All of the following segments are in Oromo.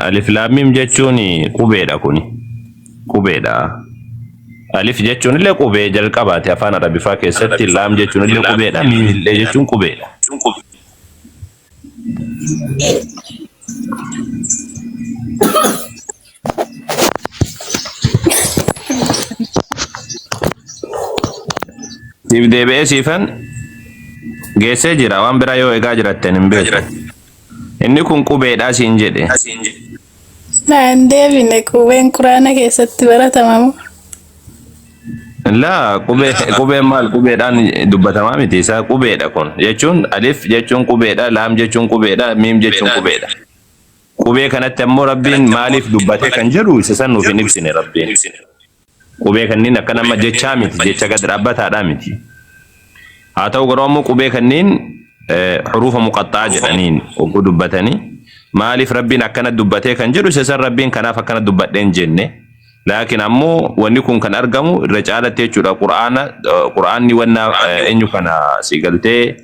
Alif laam miim jechuun qubeedha kuni. Qubeedha. Alif jechuun illee qubee jalqabaati afaan Arabifaa keessatti laam jechuun illee qubeedha miim illee jechuun qubeedha. Siif deebi'ee siifan geessee jira waan biraa yoo egaa jiraattan hin beeku. Inni kun qubeedha siin jedhe. Naan deebine qubeen quraana keessatti baratama moo? Laa qubee qubeen maal qubeedhaan dubbatamaa miti isaa qubeedha kun jechuun alif jechuun qubeedha laam jechuun qubeedha miim jechuun qubeedha. Qubee kanatti ammoo rabbiin maaliif dubbate kan jedhu isa san nuuf hin ibsine rabbiin. Qubee kanniin akka nama jechaa miti jecha gad dhaabbataadhaa miti. Haa ta'u garuu ammoo qubee kanniin huruufa muqaxxaa jedhaniin hogguu dubbatanii maaliif rabbiin akkana dubbatee kan jedhu isa san rabbiin kanaaf akkana dubbadhee hin jenne. Laakiin ammoo wanni kun kan argamu irra caalatti jechuudha qur'aana qur'aanni wanna eenyu kana si galtee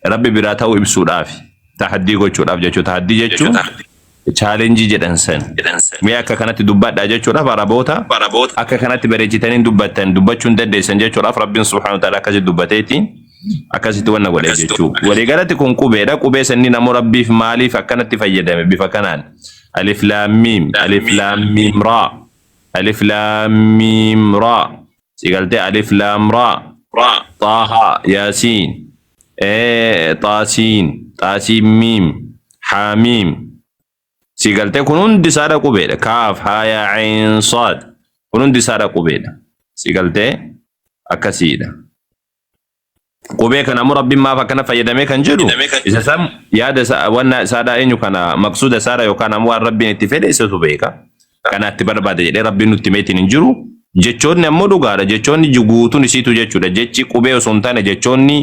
rabbi biraa ta'uu ibsuudhaafi. Tahaddii gochuudhaaf jechuudha. Tahaddii jechuun chaalenjii jedhan san. Mee akka kanatti dubbadhaa jechuudhaaf Araboota akka kanatti bareechitanii dubbattan dubbachuu hin dandeessan jechuudhaaf Rabbiin subhaanahu wa ta'ala akkasitti dubbateeti akkasitti wanna godhe jechuu. Waliigalatti kun qubeedha. Qubee sanniin ammoo Rabbiif maaliif akkanatti fayyadame bifa kanaan. Alif laam miim alif laam miim raa alif laam miim raa Si galtee alif laam raa xaahaa yaasiin xaasiin xaasiin miim haamiim si galtee kun hundi isaadha qubeedha kaaf haayaa ayn saad kun hundi isaadha qubeedha si galtee akkasiidha. Qubee kana ammoo Rabbiin maaf akkana fayyadamee kan jedhu isa san yaada isaa wanna isaadhaa eenyu kana maqsuuda isaadha yookaan ammoo waan Rabbiin itti fedhe isatu beeka. Kana itti barbaade jedhee Rabbiin nutti himeetiin hin jiru. Jechoonni ammoo dhugaadha. Jechoonni guutuun isiitu jechuudha. Jechi qubee osoo hin taane jechoonni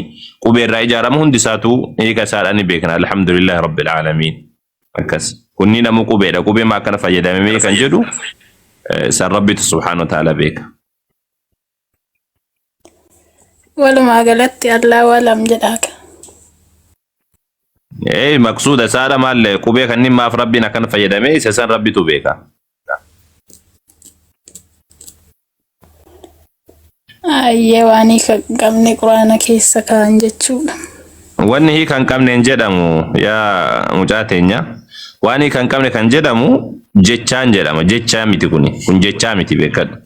qubee irraa ijaaramu hundi isaatu hiika isaadha ni beekna. Alhamdulillahi Rabbil Aalamiin. Akkas. Kunniin ammoo qubeedha. Qubee maa akkana fayyadamee kan jedhu san Rabbitu subhaanahu wa ta'ala beeka. Walumaa galatti Allahu alam jedhaa. Ee maqsuuda isaadha maal qubee kanniin maaf rabbiin akkana fayyadame isa san rabbitu beeka. Ayyee waan hiika hin qabne quraana keessa kaan jechuudha. Wanni hiika hin qabne hin jedhamu yaa mucaa teenya. Waan hiika hin qabne kan jedhamu jechaan jedhama. Jechaa miti kuni. Kun jechaa miti beekadhu.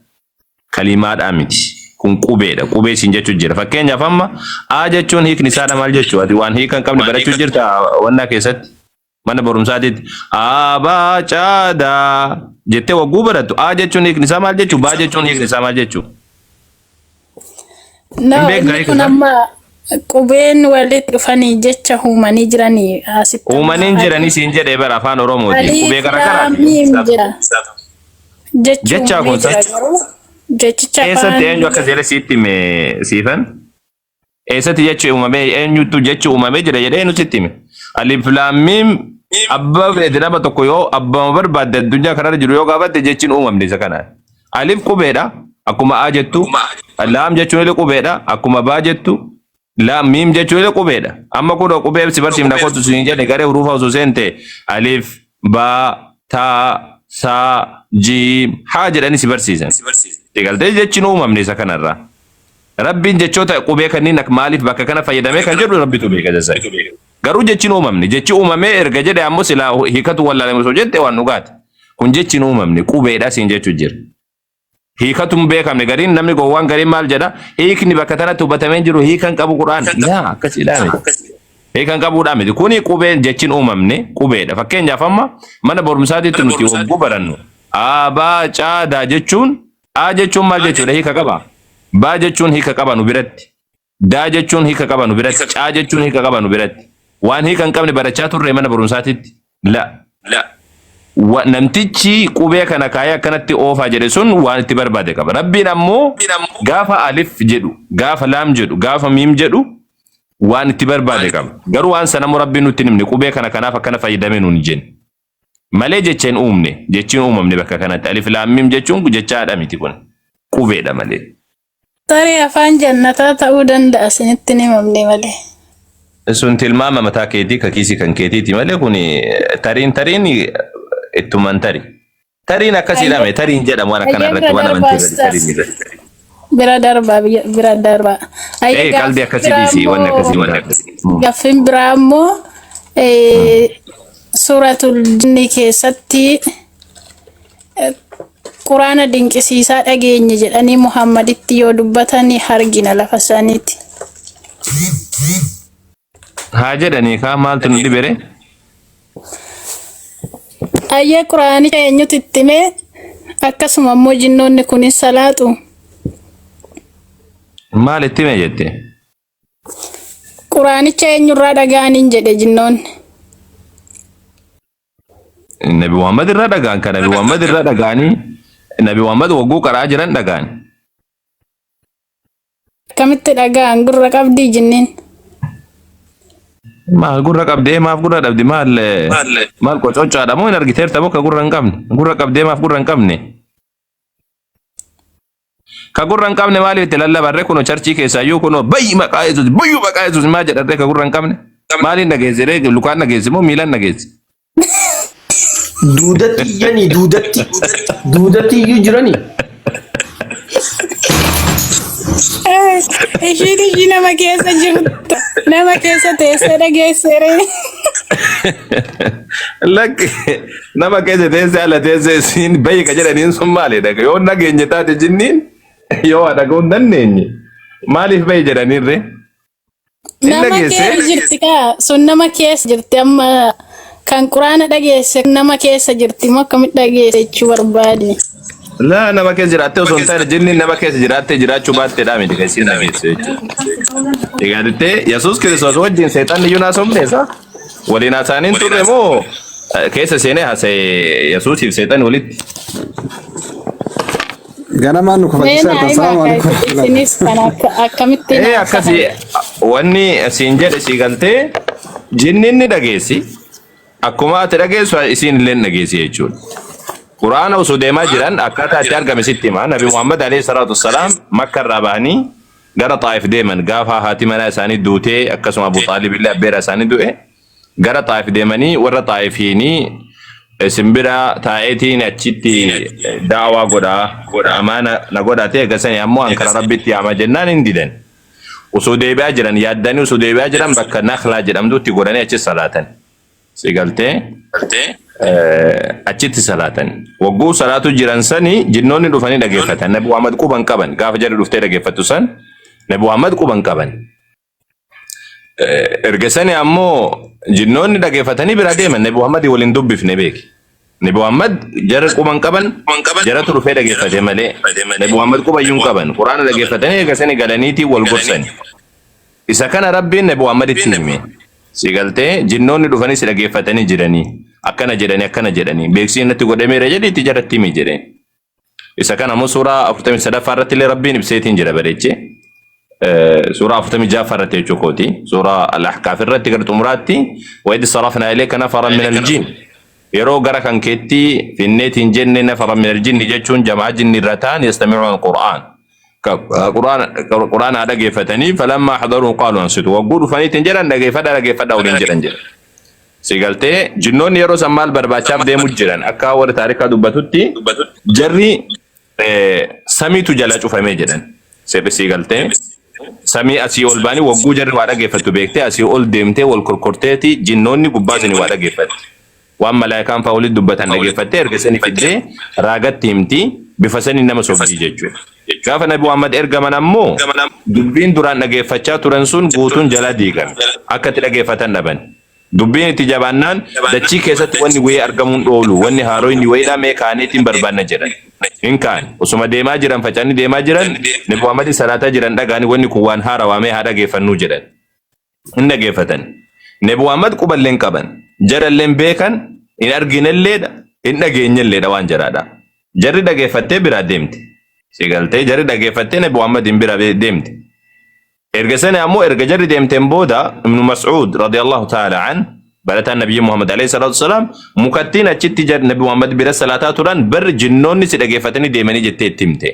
Kalimaadhaa miti. Kun qubeedha. Qubee siin jechuu jira. Fakkeenyaaf amma A jechuun hiikni isaadha maal jechuu? Ati waan hiika hin qabne barachuu jirta wannaa keessatti. Mana barumsaatitti A B C D jettee wagguu barattu A jechuun hiikni isaa maal jechuu? B jechuun hiikni isaa maal jechuu? No, Hin beektaa inni hiika kun isaa? amma qubeen walitti dhufanii jecha uumanii jiranii asitti amma Uumanii hin jiranii siin jedhee bara afaan Oromootiin Alif qubee laam garagaraati. miim jira. Jechi Jechaa uumamee kun jira garuu jechicha Eessatti afaan eenyu akka jedhe sitti hime siifan? Eessatti jechi uumamee eenyutu jechi uumamee jira jedhee eenyu sitti hime? Alif laam miim abbaa feete nama tokko yoo abbama barbaadde addunyaa kanarra jiru yoo gaafatte jechi hin uumamne isa kanaan. Alif qubeedha akkuma A jettu laam jechuun illee qubeedha akkuma baa jettu laam miim jechuun illee qubeedha. Amma kun qubee si barsiifna kottu siin jedhe garee hurufa osoo seente alif baa taa saa jiim haa jedhanii si barsiisan. Galtee jechi hin uumamne isa kanarraa. Rabbiin jechoota qubee kanneen akka maaliif bakka kana fayyadamee kan jedhu rabbitu beeka jasa. Garuu jechi hin uumamne. Jechi uumamee erga jedhe ammoo silaa hiikatu wallaalame osoo jette waan dhugaati. Kun jechi hin uumamne qubeedha siin jechuu jira. Hiikatu hin beekamne gariin namni gowwaan gariin maal jedha hiikni bakka tanatti hubatamee hin jiru hiika hin qabu quraan. Yaa akkasiidhaa miti. Hiika hin qabuudhaa miti. Kuni qubeen jechi hin uumamne qubeedha. Fakkeenyaaf amma mana barumsaatitti nuti wagguu barannu A, B, C, D jechuun A jechuun maal jechuudha hiika qaba. B jechuun hiika qaba nu biratti. D jechuun hiika qaba nu biratti. C jechuun hiika qaba nu biratti. Waan hiika hin qabne barachaa turre mana barumsaatitti. La. Wa, namtichi qubee kana kaayee akkanatti oofaa jedhe sun waan itti barbaade qaba. Rabbiin ammoo gaafa alif jedhu, gaafa laam jedhu, gaafa miim jedhu waan itti barbaade qaba. Garuu waan sana immoo Rabbiin nutti hin himne qubee kana kanaaf akkana fayyadame nuun hin jenne. Malee jecha hin uumne. Jechi hin uumamne bakka kanatti. Alif laam miim jechuun jechaadha miti kun. Qubeedha malee. Tarii afaan jannataa ta'uu danda'a isinitti hin himamne malee. Sun tilmaama mataa keetii ka kiisii kan keetiiti malee kun tariin tariin Ittuman tari. Tariin akkasii dhame tariin jedhamu waan akkana Ayyee irratti bira waan darbaa amantii irratti ustaas. tariin ni irratti. Bira darbaa bira darbaa. Ayyee Ee qalbii gaaffiin akkasii biraa dhiisii wanni immoo akkasii wanni akkasii. Gaaffiin biraa immoo suuratul jinni keessatti quraana dinqisiisaa dhageenye jedhanii Muhammaditti yoo dubbatan argina lafa saniiti. Haa jedhanii kaa maaltu nu dhibere? Ayyee quraanicha eenyutu itti himee akkasuma immoo jinnoonni kunis salaatu. Maal itti hime jette? Quraanicha eenyurraa dhaga'aniin jedhe jinnoonni. Nabi Muhammad irraa dhagaan kan Nabi Muhammad irraa dhagaanii Nabi Muhammad wagguu qaraa jiran dhagaan. Akkamitti dhaga'an gurra qabdii jinniin? Maal gurra qabdee maaf gurra dhabdi maal maal qococcaadha moo hin argiteerta moo ka gurra hin qabne gurra qabdee maaf gurra hin qabne. Ka gurra hin qabne maaliif itti lallabarre kunoo charchii keessaayyuu kunoo bayyi maqaa Yesuus bayyu maqaa Yesuus maa jedharre ka gurra hin qabne. Maaliin dhageesse ree lukaan dhageesse moo miilaan dhageesse? Duudatti iyyanii duudatti duudatti iyyuu jiranii. Ishiin ishii nama keessa jirtu nama keessa teessee dhageesse ree. Lakki nama keessa teessee ala teessee isiin bayi ka jedhaniin sun maalidha? Yoo nageenye taate jinniin yoo waa dhaga'uu hin dandeenye maaliif bayi jedhaniin ree? Hin Nama dhageessee? keessa jirti kaa sun nama keessa jirti amma kan quraana dhageesse nama keessa jirti moo akkamitti dhageesse jechuu barbaade. Laa nama keessa jiraattee osoo hin taane jinniin nama keessa jiraattee jiraachuu baatteedha miti kan isiin dhageesse jechuudha. Egaa Yesuus Kiristoos wajjin seexanni iyyuu naasofne isaa waliin haasa'anii hin turre moo keessa seenee haasa'e Yesuusiif seexanni walitti? Ganamaan nu Mee kofalchiisaa naa jirtan. himaa Salaamu alaikum kaa warahmatullahi. isinis kan akka akkamitti Ee naaf akkasii tahan. wanni siin jedhe sii galtee jinniin ni dhageessi. Akkuma ati dhageessu isiin illee ni dhageessi jechuudha. Quraana osoo deemaa jiran akkaataa itti argame sitti hima. Nabi Muhammad alayhi salaatu wassalaam Makka irraa bahanii gara Xaa'if deeman. Gaafa haati manaa isaanii duutee akkasuma Abu Xaalib illee abbeera isaanii du'e gara Xaa'if deemanii warra Xaa'ifiinii isin bira taa'eetiin achitti da'awaa godhaa amaana na godhate eegasanii ammoo an karaa Rabbitti yaama jennaan hin didan. Osoo deebi'aa jiran yaaddanii osoo deebi'aa jiran bakka Nakhlaa jedhamtutti godhanii achi salaatan. Si galtee achitti salaatan. Wagguu salaatu jiran sani jinnoonni dhufanii dhageeffatan. Nabi Muhammad quban qaban. Gaafa jarri dhuftee dhageeffattu san Nabi Muhammad quban qaban. Erga sani ammoo jinnoonni dhageeffatanii bira deeman Nabi Muhammad waliin dubbifne beeki. Nabi Muhammad jara quban qaban jaratu dhufee dhageeffate malee Nabi Muhammad quba iyyuu hin qaban. Quraana dhageeffatanii erga sani galaniitii wal gorsani. Isa kana Rabbiin Nabi Muhammaditti hime. Si galtee jinnoonni dhufanii si dhageeffatanii jiranii. Akkana jedhanii akkana jedhanii. Beeksisni natti godhameera jedhiitti jaratti himi jedheen. Isa kana immoo suuraa 43ffaa irratti illee Rabbiin ibseetiin jira bareechee. Suuraa 46ffaa irratti jechuu kooti. Suuraa Al-Ahqaaf irratti gara xumuraatti wa idh sarafnaa ilayka nafaran min al-jinn. Yeroo gara kan keetti finneetiin jenne nafaran min al-jinni jechuun jamaa jinni irra ta'an yastami'uuna al-Qur'aan. Qur'aana dhageeffatanii falammaa hadaruu qaalu ansitu. Wagguu dhufaniitiin jedhan dhageeffadha dhageeffadha waliin jedhan jedha. Si galtee jinnoonni yeroo san maal barbaachaaf deemu jiran akka warri taarikaa dubbatutti jarri samiitu jala cufamee jedhan. Sirri si galtee samii asii ol baanii wagguu jarri waa dhageeffattu beektee asii ol deemtee wal korkorteeti jinnoonni gubbaa sanii waa dhageeffatti. Waan malaayikaan fa'aa walitti dubbatan dhageeffattee erga sanii fiddee raagatti himti bifa sanii nama sobdii jechuudha. Gaafa Nabi Muhammad ergaman ammoo dubbiin duraan dhageeffachaa turan sun guutuun jalaa diigame. Akka itti dhageeffatan dhaban. Dubbiin itti jabaannaan dachii keessatti wanni wayii argamuun dhoolu wanni haaroyni wayiidha mee kaaneetiin barbaanna jedhan. Hin kaane. Osuma deemaa jiran faca'anii deemaa jiran Nabi Muhammadin salaataa jiran dhaga'anii wanni kun waan haarawaa mee haa dhageeffannuu jedhan. Hin dhageeffatan. Nabi Muhammad quballee hin qaban. Jarallee hin beekan, hin arginelleedha, hin dhageenyelleedha waan jaraadha. Jarri dhageeffattee biraa deemte. Si galtee jarri dhageeffattee Nabi Muhammad hin bira deemte. Erga sana ammoo erga jarri deemteen booda Ibnu Mas'uud radiyallahu ta'ala an barataan Nabiyyi Muhammad alayhi salaatu wasalaam mukattiin achitti Nabi Muhammad bira salaataa turan barri jinnoonni si dhageeffatanii deemanii jettee itti himte.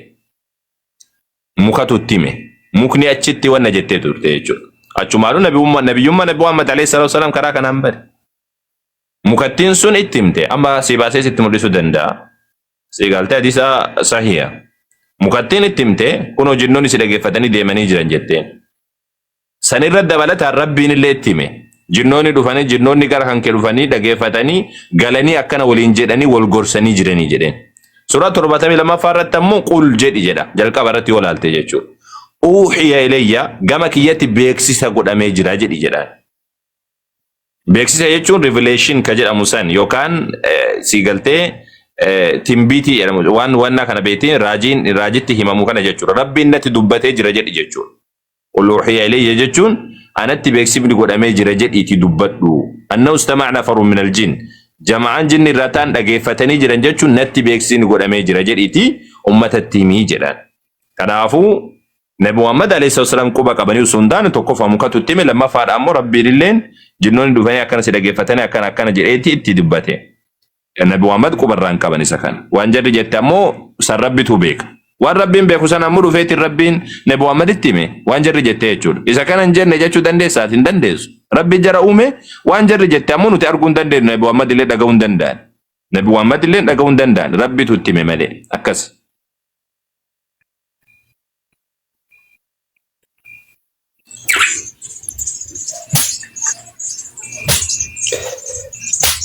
Mukatu itti hime. Mukni achitti wanna jettee turte jechuudha. Achumaanuu nabiyyummaa Nabi Muhammad alayhi salaatu wasalaam karaa kanaan bare. Mukattiin sun itti himte. Amma si baasee sitti mul'isuu danda'a. Si galtee hadiisa sahiha. Mukattiin itti himte kunoo jinnoonni si dhageeffatanii deemanii jiran jetteen. Sanirra dabalataan Rabbiin illee itti hime. Jinnoonni dhufanii jinnoonni gara kan kee dhufanii dhageeffatanii galanii akkana waliin jedhanii wal gorsanii jiranii jedheen. Suuraa 72ffaa irratti ammoo qul jedhi jedha. Jalqaba irratti yoo laalte jechuudha. Uuhiya ilayya gama kiyyatti beeksisa godhamee jira jedhi jedhaan. Beeksisa jechuun revelation ka jedhamu san yookaan sii galtee timbiitii jedhamu waan wannaa kana beektiin raajiin raajitti himamu kana jechuudha. Rabbiin natti dubbatee jira jedhi jechuudha. Qul uuhiya ilayya jechuun anatti beeksifni godhamee jira jedhiitii dubbadhu. Annahu istama'a nafarun minal jinn. Jama'aan jinni irraa ta'an dhageeffatanii jiran jechuun natti beeksisni godhamee jira jedhiitii ummatatti himii jedhaan. Kanaafuu Nabi Muhammad alayhi salaam quba qabanii osoo hin taane tokkoffaa mukatu itti hime lammaffaadha ammoo Rabbiin illeen jinnoonni dhufanii akkana si dhageeffatanii akkana akkana jedheeti itti dubbate. Nabi Muhammad quba irraa hin qaban isa kana. Waan jarri jette ammoo san Rabbitu beeka. Waan Rabbiin beeku sana ammoo dhufeetiin Rabbiin Nabi Muhammaditti hime waan jarri jette jechuudha. Isa kana hin jenne jechuu dandeessaa ati hin dandeessu. Rabbi jara uume waan jarri jette ammoo nuti arguu hin dandeenyu Nabi Muhammad illee dhaga'uu hin danda'an. Nabi Muhammad illee dhaga'uu hin danda'an Rabbitu itti hime malee akkas.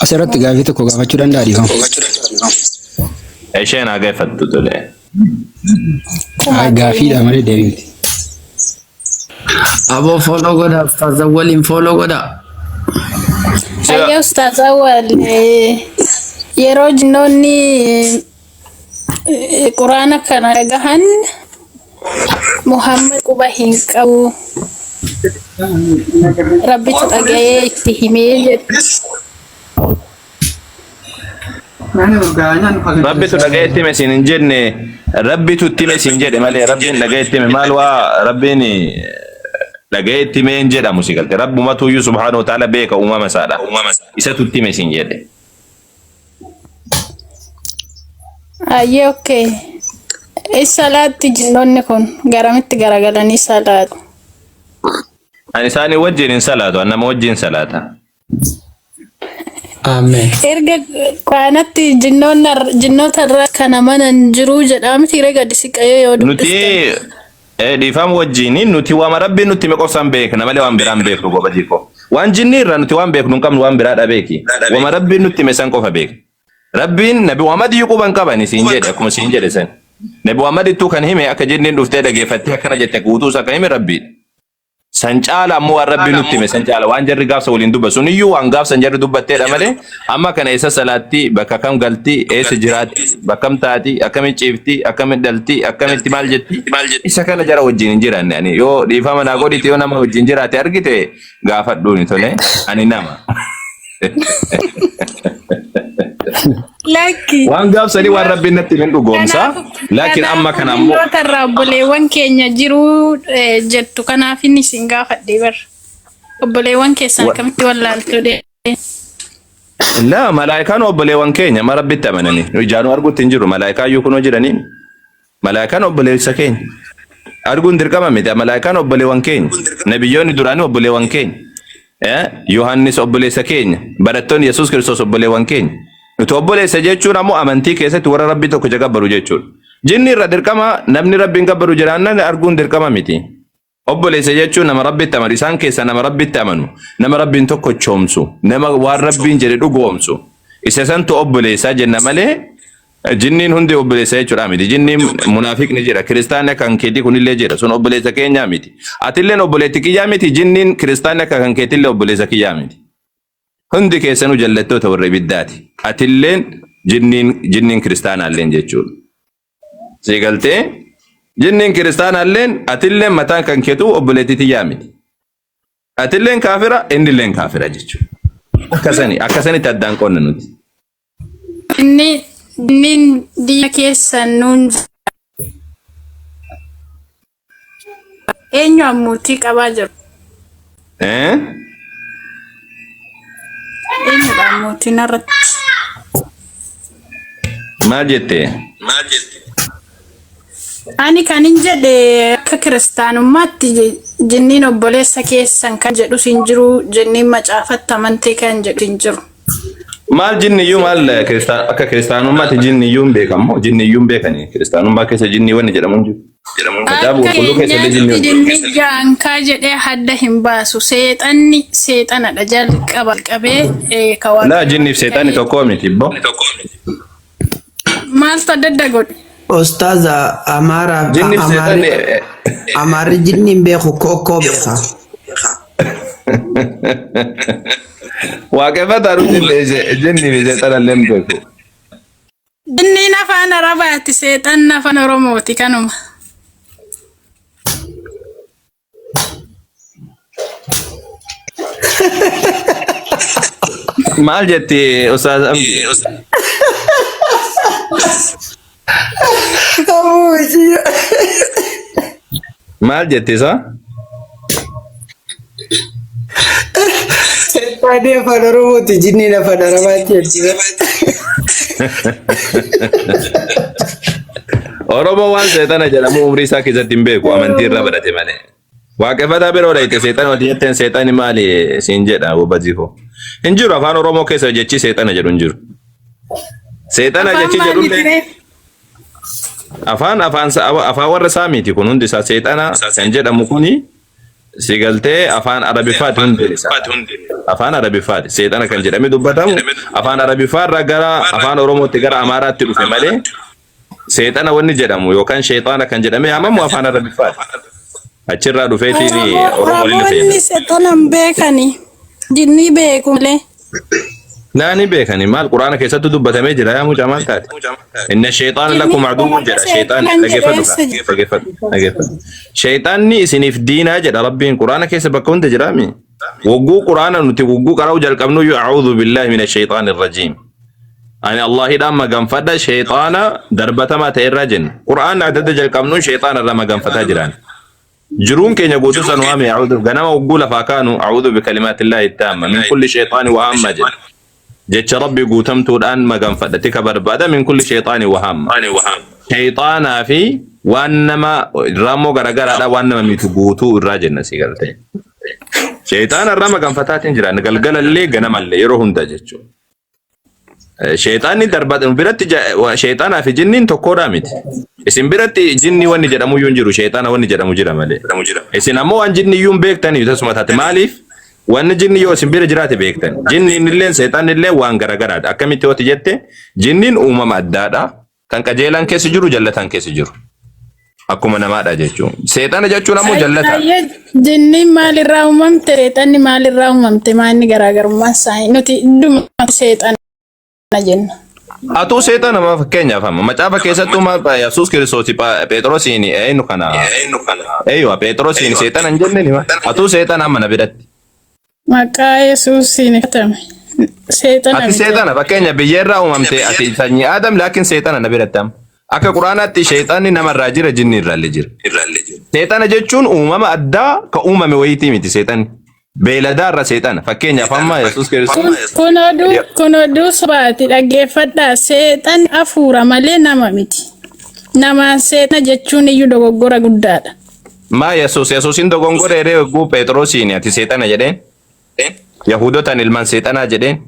Asirratti gaafii tokko gaafachuu danda'a dhiifama. Isheen haa gaafattu tole. Ay, Gaafiidha malee deebii miti. Aboo follow godha ustaaz waliin follow godha. Ayya Ustaaz Awwal yeroo jinnoonni Quraana kana dhagahan Muhammad quba hin qabu. Rabbitu dhaga'ee itti himee jedhe. Rabbitu dhaga'ee itti hime siin hin jenne Rabbitu itti hime siin jedhe malee Rabbiin dhaga'ee itti hime maal waa Rabbiin dhaga'ee itti hime hin jedhamu si galte Rabbumatu iyyuu subhaanahu wa ta'ala beeka uumama isaadha isatu itti hime siin jedhe. Ayyee okay. Eessa salaatti jinnoonni kun garamitti garagalanii salaatu? Ani isaanii wajjin hin salaatu, ani nama wajjin salaata. Ameen. Erga qaanatti jinnoota irraa kan amanan jiruu jedhaa miti ree gadi siqayee yoo Nuti dubbistan. dhiifama wajjin nuti waama rabbiin nutti hime qofaan beekna malee waan biraan beeknu goba jiko. Waan jinni irraa nuti waan beeknu hin qabnu waan biraadha beeki. Waama rabbiin nutti hime san qofa beekna. Rabbiin Nabi Muhammad iyyuu quban qaban siin jedhe akkuma siin jedhe san. Nabi Muhammad ittuu kan hime akka jinniin dhuftee dhageeffattee akkana jette guutuu isaa kan hime rabbiidha. San caala ammoo waan rabbi nutti hime san caala waan jarri gaafsa waliin dubba sun iyyuu waan gaafsan jarri dubbatteedha malee amma kana eessa salaatti bakka kam galti eessa jiraatti bakka kam taati akkamitti ciifti akkamitti dhalti akkamitti maal jetti isa kana jara wajjin hin jiraanne ani yoo dhiifama naa godhite yoo nama wajjin jiraate argite gaafadhuuni tole ani nama. Lakki. Waan gaafsanii waan rabbiin natti himen dhugoomsa Kanaafuu laakiin amma kanaafuu kana ammoo jinnoota irraa obboleewwan keenya jiruu jettu kanaaf inni isin gaafadhe bar. Obboleewwan keessan akkamitti wallaaltu dee. La malaayikaan obboleewwan keenya ma rabbitti amananii nu ijaanuu arguutti hin jiru malaayikaa iyyuu kunoo jiranii malaayikaan obboleessa keenya arguun dirqama miti malaayikaan obboleewwan keenya nabiyyoonni duraanii obboleewwan keenya Yohaannis obboleessa keenya barattoonni Yesuus Kiristoos obboleewwan keenya nuti obboleessa jechuun ammoo amantii keessatti warra rabbii tokkicha gabbaru jechuudha jinni irra dirqama namni rabbiin gabbaru jiraannaan arguun dirqama miti. Obboleessa jechuun nama rabbitti amanu isaan keessaa nama rabbitti amanu nama rabbiin tokkochoomsu nama waan rabbiin jedhe dhugoomsu isa santu obboleessaa jenna malee jinniin hundi obboleessa jechuudha miti jinniin munaafiqni jira kiristaanni akka kan keetii kunillee jira sun obboleessa keenyaa miti atilleen obboleetti kiyyaa miti jinniin kiristaanni akka kan keetillee obboleessa kiyyaa miti hundi keessanuu jallattoota warra ibiddaati atilleen jinniin jinniin kiristaanaalleen jechuudha. Si galtee jinniin kiristaanaalleen atilleen mataan kan keetu obboleettii tiyyaa miti. Atilleen kaafira innilleen kaafira jechuudha. Akkasani akkasanitti addaan qonna nuti. Inni jinniin diina keessan nuun eenyu ammuutii qabaa jiru? Eh? Eenyudha ammuutiin irratti? Maal jettee? Ani kan hin jedhe akka kiristaanummaatti jinniin obboleessa keessan kan jedhus hin jiru, jinniin macaafatti amantee kan jedhu hin jiru. Maal jinniyyuu maal akka kiristaanummaatti jinniyyuu hin beekamu jinniyyuu hin beekani kiristaanummaa keessa jinnii wanni jedhamu hin jiru. Macaafa Akka qulqulluu keessa illee keenyaatti jinnii jinni jaankaa jedhee hadda hin baasu. Seexanni seexanadha jalqaba qabee ka Laa waaqayyo jinniif seexanni ta'e. tokko miti bbo. Maaltu adda adda godhe? Ustaaza Amaaraaf Jinniif Amaarri seexanni Amaarri jinni hin beeku kokkoo beeka. Waaqeffataa jinniif seexana illee hin beeku. Jinniin afaan Arabaati, seexanni afaan Oromooti kanuma. Maal jetti Ustaaz Abdi? Abuu ishii. Maal jetti isa? Seexanni afaan Oromooti jinniin afaan Arabaati jechuudha. Oromoo waan seexana jedhamu umrii isaa keessatti hin beeku amantii irraa barate malee. Waaqeffataa biroo dhayite seexana wati jetteen seexani maali siin jedha gobazii koo. Hin jiru afaan Oromoo keessa jechi seexana jedhu hin jiru. Seexana Afaan jechi maaliiti jedhullee ree? afaan afaan afaan warra saamiiti kun hundi isaa seexana kan jedhamu kuni si galtee afaan Arabiffaati hundi isaa. Afaan Arabiffaati seexana kan jedhamee dubbatamu afaan Arabiffaa irraa gara afaan Oromootti gara Amaaraatti dhufe malee seexana wanni jedhamu yookaan sheexaana kan jedhamee yaamamu afaan Arabiffaati. Achirraa dhufeetiin Oromoon inni Oromoonni fayyadamu. seexana hin beekani. Jinnii beeku malee. Laa ni beekani maal quraana keessatti dubbatamee jira yaa mucaa maal taate? Inna sheexaana Jinni lakum aduwwun bakka jedha sheexaan seexanan dhaggeeffadhu jedhe kaa eessa jira? dhaggeeffadhu dhaggeeffadhu. Sheexaanni isiniif diinaa jedha rabbiin quraana keessa bakka hunda jiraami. Wagguu quraana nuti wagguu qara'uu jalqabnu iyyuu a'uudhu billaahi mina sheexaani rajiim. Ani Allaahidhaan maganfadha sheexaana darbatamaa ta'e irraa jenna. Qura'aanni adda adda jalqabnuun sheexaana irraa maganfataa jiraan. Jiruun keenya guutuu san waame a'uudhu ganama wagguu lafaa kaanu a'uudhu bikalimaatillaahi taamma min kulli sheexaani wahamma jedha. Jecha rabbi guutamtuudhaan maganfadha tika barbaada min kulli sheexaani wahamma. Sheexaanaa fi waan nama raammoo garagaraadha waan nama miitu guutuu irraa jenna si galtee. Sheexaana irraa maganfataatiin jira galgalallee ganamallee yeroo hunda jechuudha. Sheexaanni darba biratti sheexaanaa fi jinniin tokkodhaa miti. Isin biratti jinni wanni jedhamu iyyuu hin jiru sheexaana wanni jedhamu jira malee. Isin ammoo waan jinni iyyuu hin beektanii tasuma taate maaliif wanni jinni yoo isin bira jiraate beektan. Jinniin illee sheexaanni illee waan garagaraadha. Akkamitti yooti jette jinniin uumama addaadha. Kan qajeelaan keessa jiru jallataan keessa jiru. Akkuma namaadha jechuun. Seexana jechuun ammoo jallataa. Ayyee jinniin maalirraa uumamte seexanni maalirraa uumamte maalni garaagarummaan isaanii nuti dhuma seexana jenna. Atuu seexana nama fakkeenyaaf amma macaafa keessattuu maal Yesuus Kiristoos Phexrosiin eenyu kana eeywa Phexrosiin seexana hin jenne ni atuu seexana amma na biratti. Maqaa Yesuusiin ifatame. Seexana Ati miti. seexana fakkeenya biyyeerraa uumamte ati sanyii Aadam laakiin seexana na biratti amma. Akka quraanaatti sheexanni namarraa jira jinni irraallee jira. Seexana jechuun uumama addaa ka uumame wayiitii miti seexanni. Beeyladaa irra seexana. Fakkeenyaaf amma Yesuus Kiristoos. Kun oduu sobaati dhaggeeffadhaa. Seexanni hafuura malee nama miti. Namaan seexana jechuun iyyuu dogoggora guddaadha. Maa Yesuus Yesuusin dogongora yeree eeguu Phexrosiin ati seexana jedheen. Yahudotaan ilmaan seexanaa jedheen.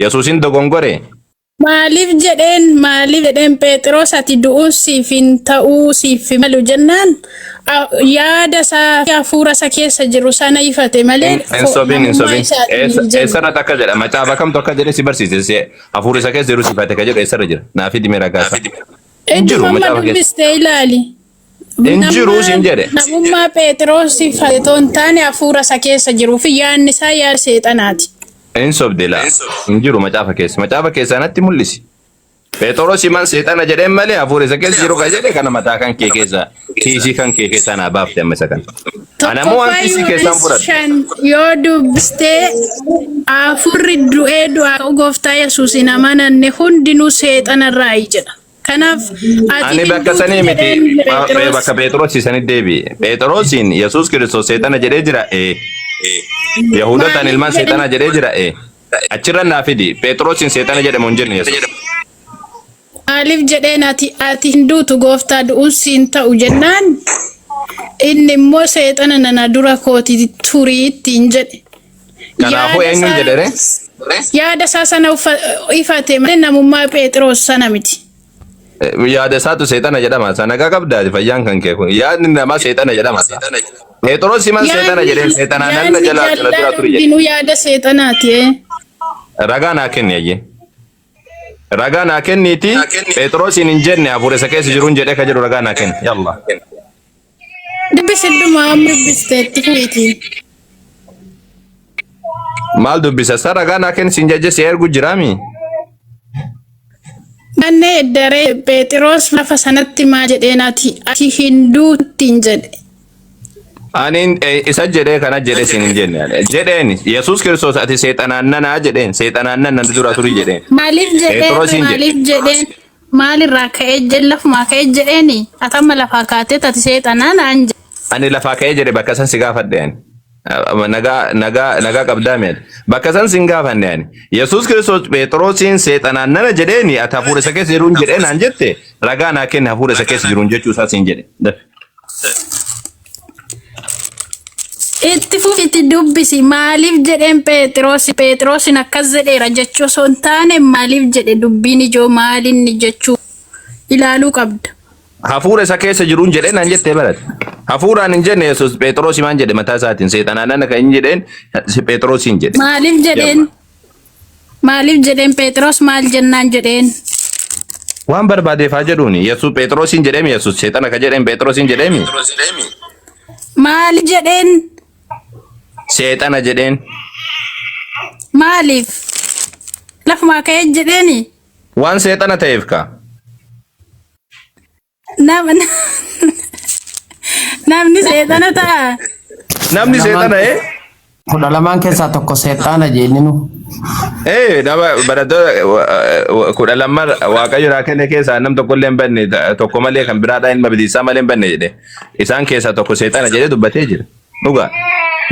Yesuusin dogongore. Maaliif jedheen Phexros ati du'uun siif hin ta'uu siif hin malu jennaan yaada isaa fi hafuura isa keessa jiru sana ifate malee Hin sobin hin namummaa sobin. isaatiin hin jennu. Eessarratti akka jedha macaafa kamtu akka jedhe si barsiise hafuura isa keessa jiru sifate ka jedhu eessarra jira. Naa fidi mee ragaa isaa. Hin jiru Idduma amma macaafa keessa. dubbistee ilaali. Hin jiru siin jedhe. Namummaa Phexros ifate otoo hin taane hafuura isa keessa jiruu fi yaadni isaa yaada seexanaati. Hin sobde laa. Hin jiru macaafa keessa. Macaafa keessaa natti mul'isi. Phexros himan seexana jedheen malee hafuura isa keessa jiru ka jedhe kana mataa kan kee keessa kiisii kan kee keessaa naa baafte amma isa kana. Ana ammoo waan Tokkoffaa kiisii keessaan Yohaannis fudhadhu. 5 yoo dubbistee hafuurri du'ee du'aa ka'u gooftaa Yesuus hin amananne hundinuu seexanarraayi jedha. Kanaaf ati Ani hin bakka duutu sanii miti jedheen Phexros. bakka Phexros sanitti deebi'e. Phexrosiin Yesuus Kiristoos seexana jedhee jira ee. Yahudotaan Maaliif ilmaan jedhan seexanaa jedhee jira ee. Achirra naa fidi. Phexrosiin seexana jedhamu hin jenne Yesuus. Maaliif jedheen ati hin duutu gooftaa du'uun siin ta'u jennaan inni immoo seexana nana dura kooti turii ittiin jedhe. Kanaafuu Yaada eenyuun isaa jedhe ree? Yaada isaa sana ifate malee namummaa Phexros sana miti. Yaada isaatu seexana jedhama. Isa nagaa qabdaati fayyaan kan kee kun. Yaadni namaa seexana jedhama. Phexros himan seexana Yaadni jedheen seexanaan alla yaadni jala jala dura jallaan turi jedhe. hundinuu yaada seexanaati. Ragaa naa kenni ayyee. Ragaa naa kenniiti Phexrosiin hin jenne hafuura isa keessa jiruun jedhee ka jedhu ragaa naa kenni. Yalla. Dubbisi dhuma amma dubbisteetti fufiiti. Maal dubbisa? Sa ragaa naa kenni siin jajje si ergu jiraami? Mannee eddaree Phexros lafa sanatti maa jedheen ati hin duuttiin jedhe. Ani isa jedhee kana jedhe siin hin jenne. Ani. Jedheen Yesuus Kiristoos ati seexanaan nanaa jedheen seexanaan nan nan dura turi jedheen. Maaliif jedheen Phexrosiin jedhe. maaliif jedheen maalirraa ka'ee jedhe lafumaa ka'ee jedheeni ati amma lafaa kaatee ati seexanaa naan jedhe. Ani lafaa ka'ee jedhe bakka san si gaafadhe ani. Nagaa nagaa nagaa qabdaa mi'aati. Bakka san sin gaafanne ani. Yesuus Kiristoos Phexrosiin seexanaan nana jedheeni ati hafuura isa keessa jiruun jedhee naan jette ragaa naa kenne hafuura isa keessa jiruun jechuu isaa siin jedhe. Itti fufitti dubbisi maaliif jedheen Phexros Phexrosin akkas jedheera jechuu osoo hin taane maaliif jedhe dubbiin ijoo maalinni jechuu ilaaluu qabda. Hafuura isa keessa jiruun jedhee naan jettee barate. Hafuuraan hin jenne Yesuus Phexros maan jedhe mataa isaatiin seexanaan nana kan hin jedheen Phexrosiin jedhe. Maaliif jedheen maaliif jedheen Phexros maal jennaan jedheen? Waan barbaadeef haa jedhuuni. Yesuus Phexrosiin jedheemi Yesuus seexana ka jedheen Phexrosiin jedheemi. Maaliif jedheen? Seexana jedheen. Maaliif? Lafumaa ka'ee jedheeni? Waan seexana ta'eef ka. Nama namni seexana ta'a. Namni seexana ee? 12n keessaa tokko seexaana jenninu. Ee nama barattoota 12 Waaqayyo naa kenne keessaa nam tokko illee hin banne tokko malee kan biraadhaa ilma bilisaa malee hin banne jedhe. Isaan keessaa tokko seexana jedhee dubbatee jira. Dhugaa.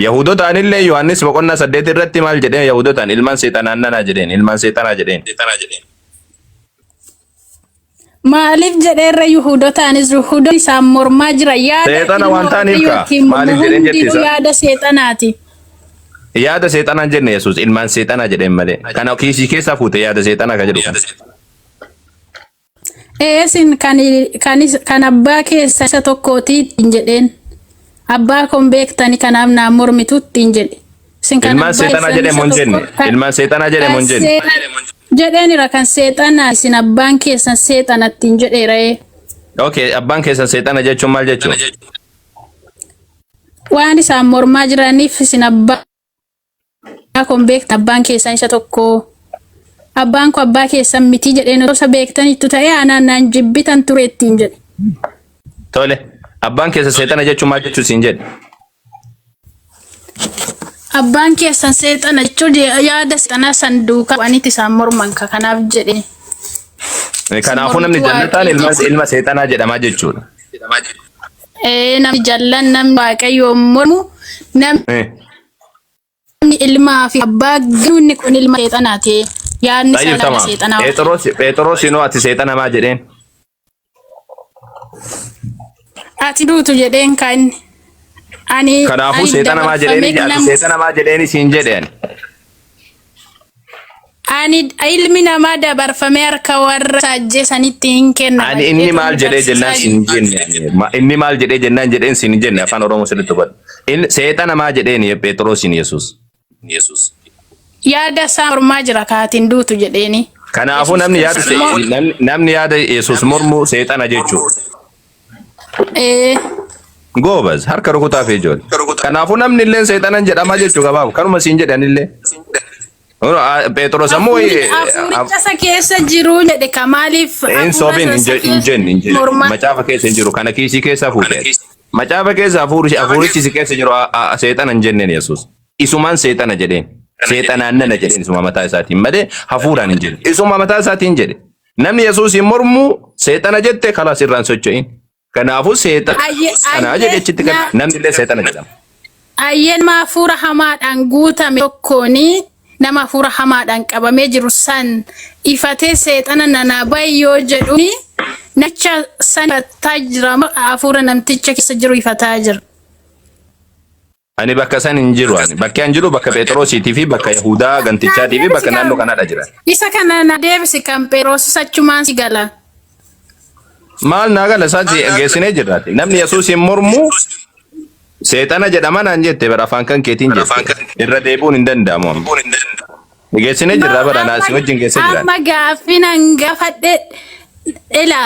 Yahudotaan illee Yohaannis boqonnaa 8 irratti maal jedhee Yahudotaan ilmaan seexanaan nanaa jedheen ilmaan seexanaa jedheen. Maaliif jedheerra Yihuudotaanis Yihuudonni isaan mormaa jira yaada Seexana ilma waan ta'aniif kaa. Waaqayyootiin Maaliif jedheen jetti hundinuu isa? yaada seexanaati. Yaada seexanaa hin jenne Yesuus ilmaan seexanaa jedheen malee. Kana kiisii keessaa fuute yaada seexanaa ka jedhu kana. Eesin kan kan kan abbaa keessa isa tokkooti ittiin jedheen. Abbaa koon beektani kanaaf naan mormitu ittiin jedhe. Isin kan Ilmaan abbaa seexanaa keessan jedhe isa moo hin jenne? tokko kan Ilmaan seexanaa jedhe moo kan hin jenne? seexan jedheenira kan seexanaa isin abbaan keessan seexana ittiin jedheera. Okay, abbaan keessan seexana jechuun maal jechuudha? Waan isaan mormaa jiraniif isin abbaa koon beektan abbaan keessan isa tokko. Abbaan koo abbaa keessan miti jedheen osoo isa beektaniittu ta'e anaan naan jibbitan ture ittiin jedhe. Tole, abbaan keessan seexana jechuun maal jechuu siin jedhe? Abbaan keessan seexana jechuun yaada seexanaa san duukaa bu'aniiti isaan morman ka kanaaf jedhe. Kanaafuu namni Mormituu jannataan ilma Waaqayyoo. ilma seexanaa jedhamaa jechuudha. Namni jallan namni Waaqayyoon mormu namni ilmaa fi abbaa ganuu inni kun ilma seexanaati. Yaadni isaa Tayyib yaada tamam. seexanaa. Phexros Phexros inoo ati seexana maa jedheen? Ati duutu jedheen kan inni. Ani Kanaafuu ani seexana maa dabarfamee jedheen ati nam seexana maa jedheen siin jedheen. ani ilmi namaa dabarfamee harka warra isa ajjeesanitti hin kennama Ani inni jedheetu maal nu jedhee jennaan barsiisaa siin jenne ani. Inni maal jedhee jennaan jedheen siin hin jenne afaan Oromoo sirriitti hubadhu. Inni seexana maa jedheen Phexrosiin Yesuus. Yaada isaa mormaa jira kaatiin duutu jedheeni. Kanaafuu Yesuus namni yaada Kiristoos immoo namni yaada Yesuus mormu seexana jechuudha. Goobaz harka rukutaa fi ijoollee. Kanaafuu namni illee seexanan jedhamaa jechuu gabaaf kanuma siin jedhan illee. Phexros ammoo Hafuuricha isa keessa jiru jedhe ka maaliif hin hafuura soobin isa hin keessa jenne hin jenne mormaa macaafa keessa hin jiru kana kiisii keessaa fuute. Macaafa keessa hafuurichi si keessa jiru seexana hin jenneen Yesuus. Isumaan seexana jedheen. Seexanaan nana jedheen isuma mataa isaatiin malee hafuuraan hin jedhe. Isuma mataa isaatiin jedhe. Namni Yesuus hin mormu seexana jette kalaas irraan socho'in. Kanaafuu seexana jedhe achitti kan namni illee seexana jedhama. Ayyeen nama hafuura hamaadhaan guutame tokkooni nama hafuura hamaadhaan qabamee jiru san ifatee seexana nanaa bahi yoo jedhuuni namicha san ifataa jira hafuura namticha keessa jiru ifataa jira. Ani bakka san hin jiru ani. Bakki an jiru bakka Phexrosiitii fi bakka Yahudaa Naa gantichaatii fi deebisi bakka naannoo kan kanaadha jira. isa kana na deebisi kan Phexrosis achumaan si gala. Maal naa gala isaa geessinee jirraati. Namni Yesuusiin mormu seexana jedhama naan jette bara afaan kan keetiin jette. Irra deebi'uun hin danda'amu amma. Geessinee No, jirra bara naa amma si wajjin geessee jiraan. amma gaaffii nan gaafadhe ila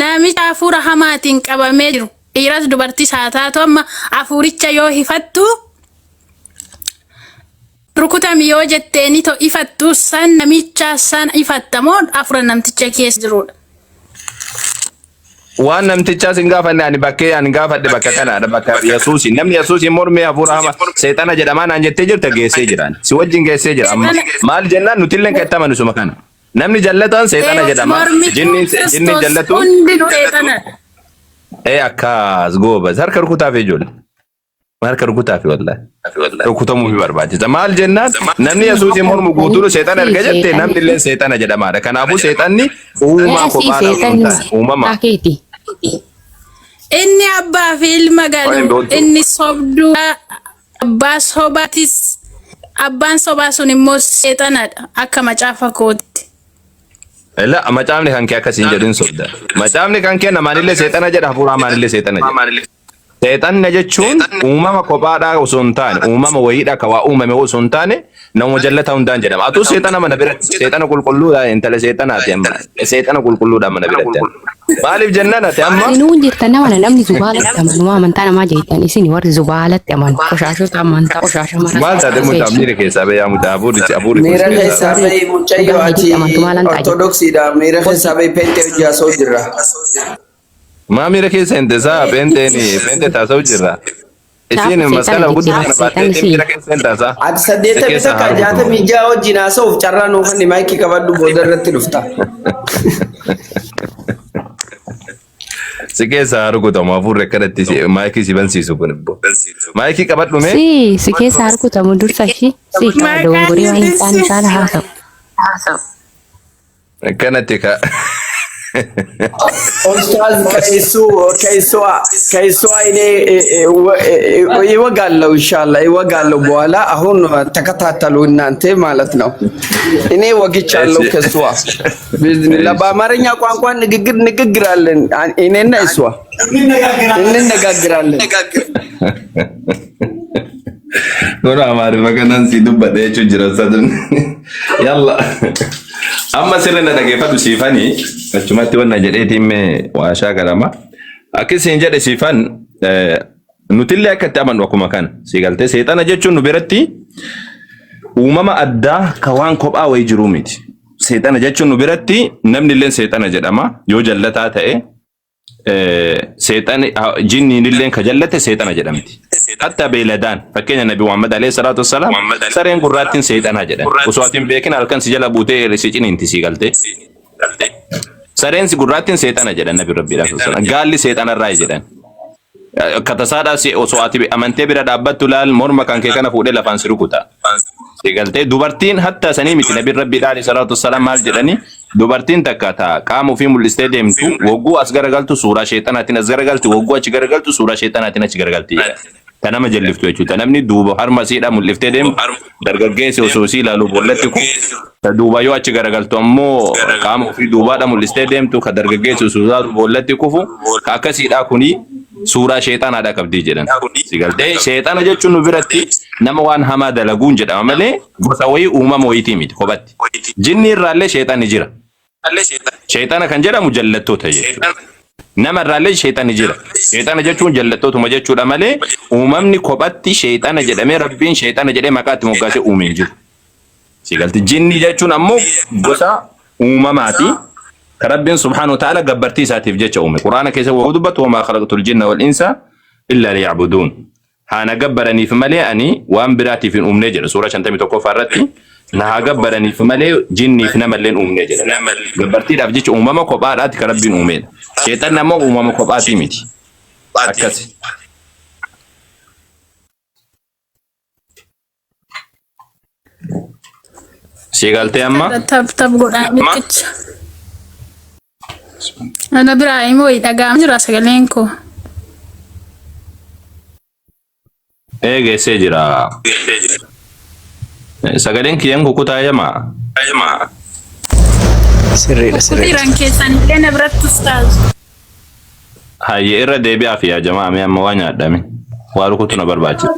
namicha hafuura hamaatiin qabamee jiru dhiiras dubartis haa taatu amma hafuuricha yoo hifattu rukutami yoo jetteeni to ifattu san namicha san ifatta moo hafuura namticha keessa jirudha. Waan namtichaa sin gaafanne ani bakkee ani gaafadhe bakka kanaadha bakka Yesuusi. Namni Yesuusi mormee hafuura hamaa seexana jedhamaa naan jettee jirta geessee jiraan. Si wajjin geessee jira amma. Seexana Maal jennaan nutillee kan itti amanu suma kana. Namni jallataan seexana jedhama. mormituu Jinniin jinniin Kiristoos jallatuun hundinuu seexanadha. ee akkas goobas harka rukutaaf ijoollee. Harka rukutaafi wallahi. Rukutamuu fi barbaachisa. Maal jennaan namni Yesuusiin mormu guutuun seexana erga jette namni illee seexana jedhamaadha. Kanaafuu seexanni uumaa Asii kophaadha osoo hin seexanni taane uumama. akeeti. Inni abbaa fi ilma Waan hin galu, beektu. inni sobduu, abbaa sobaatis, abbaan sobaa sun immoo seexanadha akka macaafa kootti. La macaafni kan kee akkasiin jedhu hin sobda. Macaafni kan kee namaanillee seexana jedha hafuura hamaanillee seexana jedha. Seexanna jechuun uumama kophaadhaa osoo hin taane uumama wayiidha ka waa uumame osoo hin taane nama jallataa hundaan jedhama. Atuu seexana mana biratti seexana qulqulluudha intala seexanaati amma seexana qulqulluudha mana biratti. Maaliif jennaan ati amma Isinuu jirtan nama namni zubaalatti amanu waa amantaa namaa jettan isin warri zubaalatti amanu qoshaashota amantaa qoshaasha mara maal taate mucaa miira keessaa bayaa mucaa hafuurri hafuurri kun si Miira keessaa keessaa baya. bahi mucayyoo Dhugaa ati hojiitti amantu maalan ta'a jettu. ortodoksiidha. Miira keessaa bahi peentee hojii haasa'u jirra. Maa miira keessa hin teessaa peenteen peente taasa'u jirra. Isiin Kanaafuu masqala seexana guddaa jettee kana baatteetiin seexanni miira keessa hin taasaa. Ati Si saddeettamii keessa takka haa rukutamu. jaatamii ja'a wajjin haasa'uuf carraa nuu kenni maayikii qabadhu booda irratti dhufta. Si keessa haa rukutamu hafuurri akkanatti maayikii si bansiisu kun ibbo. Maayikii qabadhu mee. Si si keessa haa rukutamu dursa ishii si qaba Maqaan dogongorii waan hin taane Yesuus. saala haasa'u. Akkanatti ka. ኡስታዝ ከእሱ ከእሷ ከእሷ እኔ ይወጋለሁ ኢንሻአላህ ይወጋለሁ። በኋላ አሁን ተከታተሉ እናንተ ማለት ነው። እኔ ወግቻለሁ ከእሷ ቢዝኒላህ። በአማርኛ ቋንቋ ንግግር ንግግራለን እኔና እሷ እንነጋግራለን። Kun Amaariffa kanaan si dubbadha jechuun jira sadun. Yalla. Amma sirri na dhageeffatu siifani achumatti wanna jedheetiin mee waa shaakalama. Akkasiin jedhe siifan nutillee akka itti amannu akkuma kana si galtee seexana jechuun nu biratti uumama addaa ka waan kophaa wayii jiruu miti. Seexana jechuun nu biratti namni illee seexana jedhama yoo jallataa ta'e seexani jinniin illeen ka jallate seexana jedhamti. Hatta beeyladaan fakkeenya Nabi Muhammad alayhi salaatu wassalaam sareen gurraattiin seexanaa jedhan. Osoo ati hin beekin halkan si jala buutee si ciniinti si galtee. Sareen si gurraattiin seexana jedhan Nabi Rabbii alayhi wassalaam. Gaalli seexanarraa jedhan. Akka tasaadhaa si osoo ati amantee bira dhaabbattu laal morma kan kee kana fuudhee lafaan si rukuta. Si galtee dubartiin hatta sanii miti Nabiin Rabbii alayhi salaatu wassalaam maal jedhani dubartiin takka ta qaama ofii mul'istee deemtu wogguu as garagaltu suuraa sheexanaatiin as garagalti wogguu achi garagaltu suuraa sheexanaatiin achi garagalti jedha. Ta nama jalliftu jechuudha. Ta namni duuba harma isiidhaa mul'iftee deemtu dargaggeessi osoo isii ilaalu boollatti kufu ta duuba yoo achi garagaltu ammoo qaama ofii duubaadha mul'istee deemtu ka dargaggeessi osoo ilaalu boollatti kufu ka akkasiidhaa kuni suuraa sheexanaadha qabdii jedhan. Si galtee sheexana jechuun nu biratti nama waan hamaa dalaguun jedhama malee gosa wayii uumama wayiitii miti kophatti. Jinni irraallee sheexanni jira. Sheexana kan jedhamu jallattoota jechuudha. Nama irraallee sheexanni jira. Sheexana jechuun jallattootuma jechuudha malee uumamni kophatti sheexana jedhamee rabbiin sheexana jedhee maqaa itti moggaasee uume hin jiru. Si galti jinni jechuun ammoo gosa uumamaati. Ka Rabbiin subhaanahu wa ta'ala gabbartii isaatiif jecha uume. Quraana keessa waa dubbatu wamaa khalaqtul jinna wal insa illa liya'buduun. Haa na gabbaraniif malee ani waan biraatiif hin uumne jedha. Suuraa 51ffaa irratti na haa gabbaraniif malee jinniif namallee hin uumne jedha. Gabbartiidhaaf jecha uumama kophaadhaati ka Rabbiin uumedha. Sheexanni ammoo uumama kophaatii miti. Akkasi. Si galtee amma? Tab tab godhaa biqicha. Ana biraa immoo dhaga'amaa jira sagaleen koo. Ee geessee jira. Sagaleen kiyyaan kukutaa yamaa. Sirriidha sirriidha. Kutiran keessan illee na biratti ustaaz. Hayyee irra deebi'aaf yaa jamaa mee amma waa nyaadhame. Waa rukutu na barbaachisa.